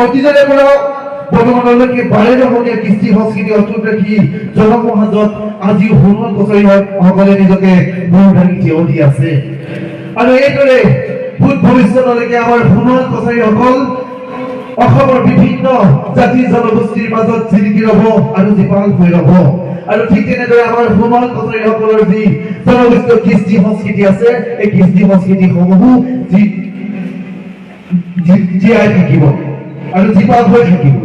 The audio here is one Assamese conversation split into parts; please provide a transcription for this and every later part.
অতীজৰে পৰা বৰ্তমানলৈকে বাৰেৰহণীয়া কৃষ্টি সংস্কৃতি অটুট ৰাখি জনসমাজত আজিও সোণোৱাল কছাৰী সকলে নিজকে মূৰ দাঙি থিয় দি আছে। আৰু এইদৰে ভূত ভৱিষ্যতলৈকে আমাৰ সোণোৱাল কছাৰীসকল অসমৰ বিভিন্ন জাতি জনগোষ্ঠীৰ মাজত জিলিকি ৰ'ব আৰু জীপাল হৈ ৰ'ব। আৰু ঠিক তেনেদৰে আমাৰ সোণোৱাল কছাৰীসকলৰ যি জনগোষ্ঠীয় কৃষ্টি সংস্কৃতি আছে, এই কৃষ্টি সংস্কৃতিসমূহো জীয়াই থাকিব আৰু জীপাল হৈ থাকিব।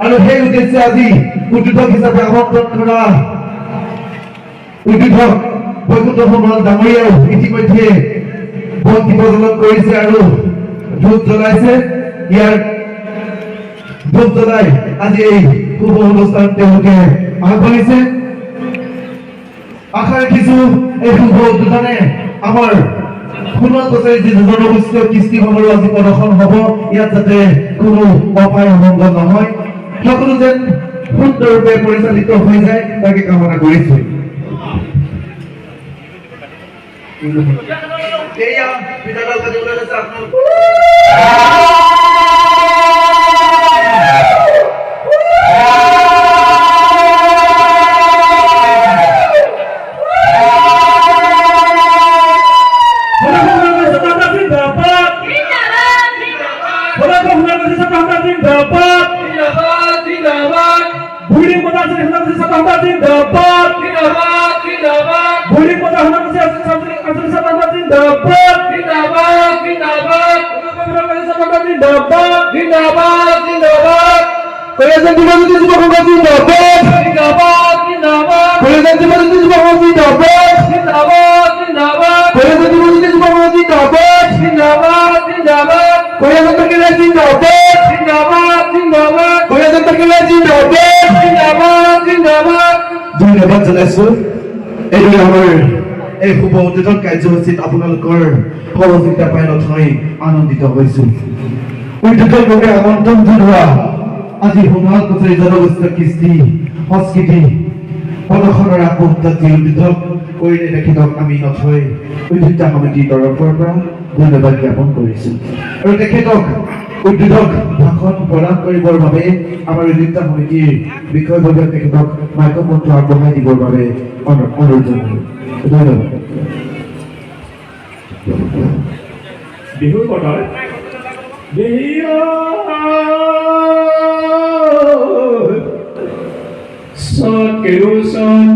আৰু সেই উদ্দেশ্যে আজি উদ্বোধক হিচাপে আমন্ত্ৰণ কৰা উদ্বোধক বৈকুণ্ঠ সোণোৱাল ডাঙৰীয়াও ইতিমধ্যে বন্তি প্ৰজ্বলন কৰিছে আৰু ধূপ জ্বলাইছে। ইয়াৰ ধূপ জ্বলাই আজি এই শুভ অনুষ্ঠান তেওঁলোকে আগবাঢ়িছে। আশা ৰাখিছো, এই শুভ উদ্বোধনে আমাৰ সোণোৱাল কছাৰী যি জনগোষ্ঠীয় কৃষ্টি সমাৰোহ আজি প্ৰদৰ্শন হ'ব, ইয়াত যাতে কোনো অপায় অমংগল নহয়, সকলো যেন সুন্দৰৰূপে পৰিচালিত হৈ যায়, তাকে কামনা কৰিছো। এয়া বিদায় কাটিবলৈ লৈছে আপোনালোক। জিন্দাবাদ। জিন্দাবাদ। জিন্দাবাদ। বুঢ়ী বজাৰ জিন্দাবাদ। জিন্দাবাদ, জিন্দাবাদ। বুঢ়ী বজাৰ আঞ্চলিক ছাত্ৰ জিন্দাবাদ। জিন্দাবাদ, জিন্দাবাদ। জিন্দাবাদ। জিন্দাবাদ, জিন্দাবাদ। কলিয়াজান যুৱজ্যোতি যুৱ সংঘ জিন্দাবাদ। জিন্দাবাদ, জিন্দাবাদ। কলিয়াজান যুৱজ্যোতি যুৱ সংঘ জিন্দাবাদ। জিন্দাবাদ, জিন্দাবাদ। কলিয়াজান যুৱজ্যোতি যুৱ সংঘ জিন্দাবাদ। জিন্দাবাদ, জিন্দাবাদ। কলিয়াজান থাকিলে জিন্দাবাদ। জিন্দাবাদ, জিন্দাবাদ। কলিয়াজান থাকিলে জিন্দাবাদ। জিন্দাবাদ, জিন্দাবাদ। ধন্যবাদ জনাইছো। এইদৰে আমাৰ এই শুভ উদ্বোধন কাৰ্যসূচীত আপোনালোকৰ সহযোগিতা পাই নথৈ আনন্দিত হৈছো। উদ্বোধন বাবে আমন্ত্ৰণ জনোৱা আজি সোণোৱাল কছাৰী জনগোষ্ঠীয় কৃষ্টি সংস্কৃতি প্ৰদৰ্শনৰ আগমুহূৰ্তত যি উদ্বোধন কৰিলে, তেখেতক আমি নথৈ উদ্যোক্তা সমিতিৰ তৰফৰ পৰা ধন্যবাদ জ্ঞাপন কৰিছো। আৰু তেখেতক উদ্বোধক ভাষণ প্ৰদান কৰিবৰ বাবে আমাৰ উদ্যোক্তা সমিতিৰ বিষয়ববীয়াক তেখেতক মাইক্ৰফোনটো আগবঢ়াই দিবৰ বাবে অনুৰোধ জনালো। ধন্যবাদ। বিহুৰ বতৰ দেহি চত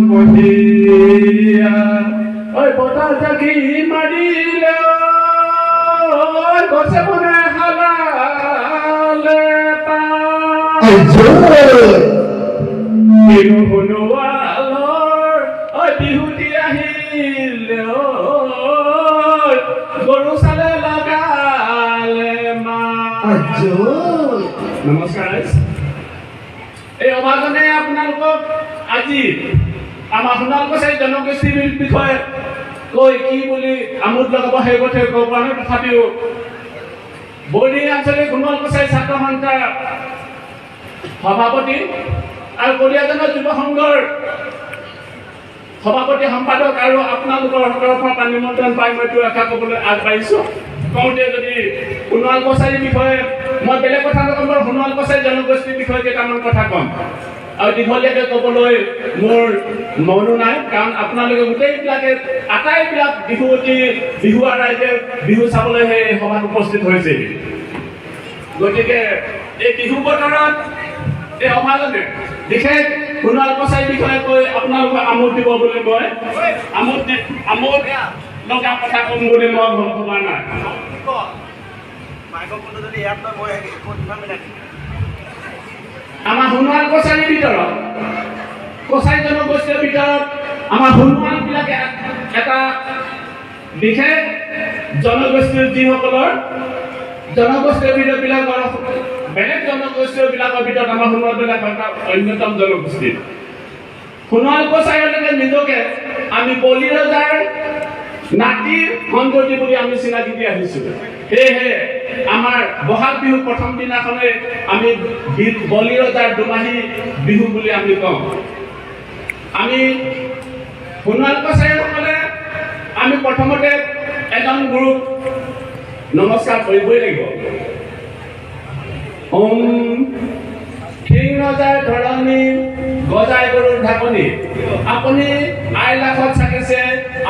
মহিয়া ঐ, বতাহ জাকি মাৰিলে ঐ, গছে বনে হালালে বিহু সোণোৱালৰ ঐ বিহুটি আহিলে ঐ, গৰু চালে লগালে মা। নমস্কাৰ ৰাইজ। এই অভাজনে আপোনালোকক আজি আমাৰ সোণোৱাল কছাৰী জনগোষ্ঠীৰ বিষয়ে কৈ কি বুলি আমোদ লগাব, সেই কথা ক'ব পৰা নাই। তথাপিও বৰ্ণি আঞ্চলিক সোণোৱাল কছাৰী ছাত্ৰ সন্থাৰ সভাপতি আৰু কলিয়াজানৰ যুৱ সংঘৰ সভাপতি সম্পাদক আৰু আপোনালোকৰ তৰফৰ পৰা নিমন্ত্ৰণ পাই মই দুআষাৰ ক'বলৈ আগবাঢ়িছোঁ। কওঁতে যদি সোণোৱাল কছাৰীৰ বিষয়ে মই বেলেগ কথা নক'ম, বাৰু সোণোৱাল কছাৰী জনগোষ্ঠীৰ বিষয়ে কেইটামান কথা ক'ম। আৰু দীঘলীয়াকৈ ক'বলৈ মোৰ মনো নাই, কাৰণ আপোনালোকে গোটেইবিলাকে আটাইবিলাক বিহুৱতী বিহুৱা ৰাইজে বিহু চাবলৈ সেই সভাত উপস্থিত হৈছে। গতিকে এই বিহু বতৰত এই অভাজনে বিশেষ সোণোৱাল কছাৰীৰ বিষয়ে কৈ আপোনালোকক আমোদ দিব বুলি মই আমোদ লগা কথা ক'ম বুলি মই ভবা নাই। মাইক্ৰফোনটো যদি ইয়াত লয়, মই কিমান মিলাই দিম? আমাৰ সোণোৱাল কছাৰীৰ ভিতৰত, কছাৰী জনগোষ্ঠীৰ ভিতৰত আমাৰ সোণোৱালবিলাকে এটা বিশেষ জনগোষ্ঠীৰ, যিসকলৰ জনগোষ্ঠীৰ ভিতৰত বিলাকৰ বেলেগ জনগোষ্ঠীয় বিলাকৰ ভিতৰত আমাৰ সোণোৱালবিলাক এটা অন্যতম জনগোষ্ঠী। সোণোৱাল কছাৰীলৈকে নিজকে আমি বলি ৰজাৰ নাতিৰ সন্ততি বুলি আমি চিনাকি দি আহিছো। সেয়েহে আমাৰ বহাগ বিহু প্ৰথম দিনাখনে আমি বলি ৰজাৰ দোমাহী বিহু বুলি আমি কওঁ। আমি সোণোৱাল কছাৰীসকলে আমি প্ৰথমতে এজন গুৰুক নমস্কাৰ কৰিবই লাগিব। ওম শিং ৰজাৰ ধৰণী, গজাই গৰুৰ ঢাকনি। আপুনি আইলাখত থাকিছে,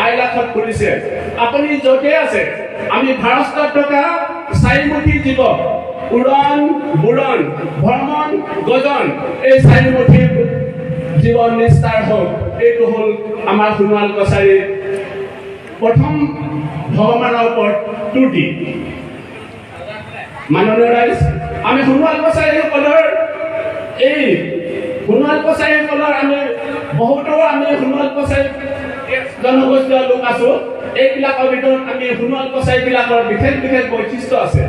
আইলাখত ফুৰিছে, আপুনি য'তে আছে, আমি ভাৰতত থকা চাৰিমুখী জীৱ, উৰণ, বুৰণ, ভ্ৰমণ, গজন, এই চাৰিমুখী জীৱন নিস্তাৰ হওক। এইটো হ'ল আমাৰ সোণোৱাল কছাৰীৰ প্ৰথম ভগৱানৰ ওপৰত তুতি। মাননীয় ৰাইজ, আমি সোণোৱাল কছাৰীসকলৰ, এই সোণোৱাল কছাৰীসকলৰ আমি বহুতো, আমি সোণোৱাল কছাৰী জনগোষ্ঠীয় লোক আছো। এইবিলাকৰ ভিতৰত আমি সোণোৱাল কছাৰীবিলাকৰ বিশেষ বিশেষ বৈশিষ্ট্য আছে।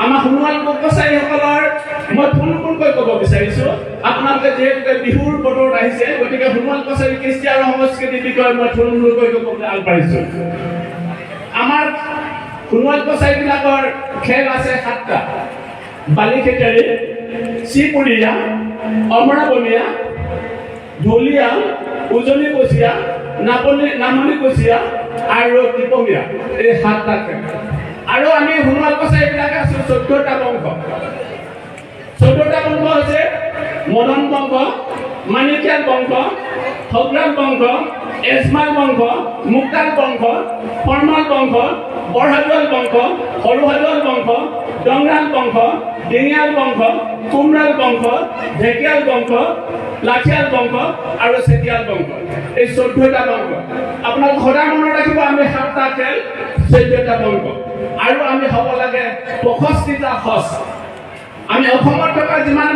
আমাৰ সোণোৱাল কছাৰীসকলৰ মই থুলমূলকৈ ক'ব বিচাৰিছো। আপোনালোকে যিহেতুকে বিহুৰ বতৰত আহিছে, গতিকে সোণোৱাল কছাৰী কৃষ্টি আৰু সংস্কৃতিৰ বিষয়ে মই থুলমূলকৈ ক'বলৈ আগবাঢ়িছো। আমাৰ সোণোৱাল কছাৰীবিলাকৰ খেল আছে সাতটা: বালিখেতাৰী, চিপুৰীয়া, অমৰাবনীয়া, ঢুলীয়া, উজনি কচীয়া, নামনি কচীয়া আৰু টিপঙীয়া। এই সাতটা খেল। আৰু আমি সোণোৱাল কছাৰীবিলাকে আছো 14টা বংশ। 14টা বংশ হৈছে মদন বংশ, মাণিকীয়াল বংশ, হগ্ৰাম বংশ, এজমাল বংশ, মুক্তাল বংশ, ফৰ্মাল বংশ, বৰহাজোৱাল বংশ, সৰুহাজোৱাল বংশ, ডংৰাল বংশ, ডিঙিয়াল বংশ, কুমৰাল বংশ, ঢেকীয়াল বংশ, লাঠিয়াল বংশ আৰু চেতিয়াল বংশ। এই 14টা বংশ। আপোনালোক সদায় মনত ৰাখিব, আমি সাতটা খেল, 14টা বংশ আৰু আমি হ'ব লাগে 65টা সঁচ। আমি অসমত থকা যিমান